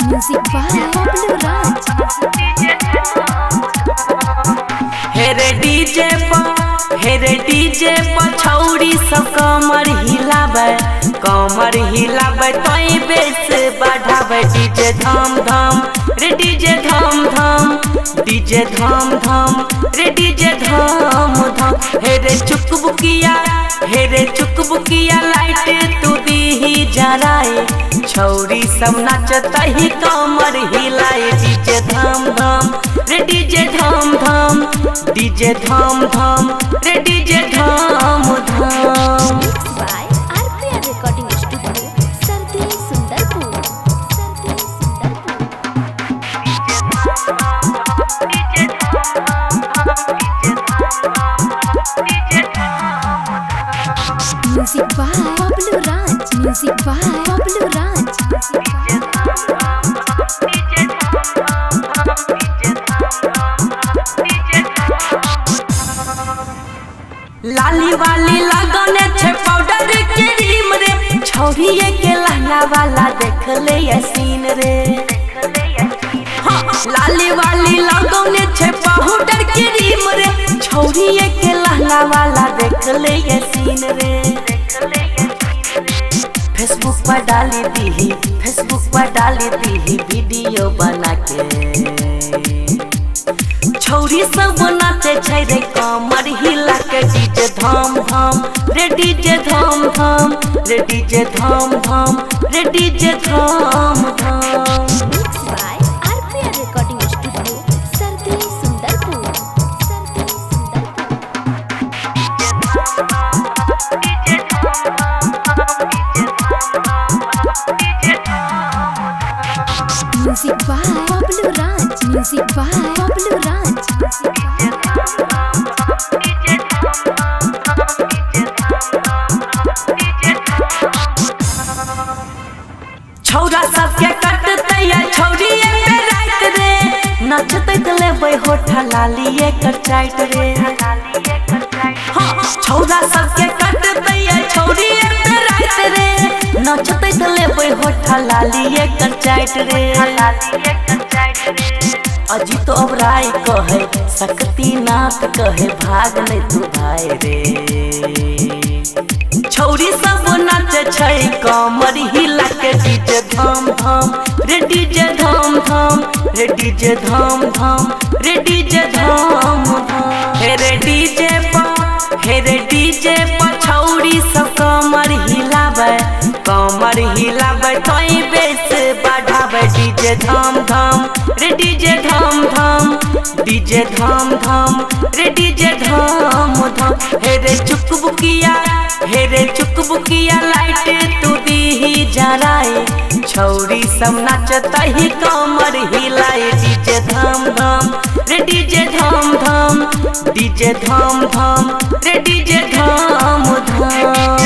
Music by Bablu Raj. हेरे DJ पर, हेरे डीजे पर छौरी सब कमर हिलाबै, कमर हिलाबै तोय बेस बढ़ाबै। डीजे धम धम रे डीजे धम धम, डीजे धम धम रे डीजे धम धम। हेरे चुकबुकिया, हेरे चुकबुकिया लाइट तू दीही जराए, छौरी सब नाचतही कमर हिलाए। डीजे धम धम रे डीजे धम धम, डीजे धम धम रे डीजे धम धम। Mix by RPR recording studio, Sardi Sundarpur, Sardi Sundarpur. Music by Bablu Raj. Music by Bablu Raj. लाली वाली लगने छे पाउडर क्रीम रे, छौरिये के लहंगा वाला देख ले ये सीन रे। हाँ, लाली वाली लगने छे पाउडर क्रीम रे, छौरिये के लहंगा वाला देख ले ये सीन रे। फेसबुक पर डाली दीही, फेसबुक पर डाली दीही वीडियो बना के, छौरी सब नाचे छै रे कमर हिला के। डीजे धम धम रे डीजे धम धम रे डीजे धम धम रे डीजे धम धम। Mix by RPR recording studio, Sardi Sundarpur, Sardi Sundarpur. Music by Bablu Raj. Music by Bablu Raj. छौरा सबके कटतै या छौरी पे राइत रे, नचतै त लेबै होठा लाली एकर चाइट रे। हाँ, छौरा सबके कटतै या छौरी पे राइत रे, नचतै त लेबै होठा लाली एकर चाइट रे। अजित ओबराय कहे, शक्तिनाथ कहे, भाग नहीं तू भाई रे। छौरी सब नाचे छै कमर हिला के। डीजे धम धम रे डीजे धम धम रे डीजे धम धम रे डीजे धम धम। हेरे डीजे पर, हेरे डीजे पर छौरी सब कमर हिलाबै, कमर हिलाबै तोय बेस बढ़ाबै। डीजे धम धम रे डीजे धम धम, डीजे धम धम रे डीजे धम धम। हेरे चुकबुकिया, हेरे चुकबुकिया लाइट तू दीही जराए, छौरी सब नाचतही कमर हिलाए। डीजे धम धम रे डीजे धम धम, डीजे धम धम रे डीजे धम धम।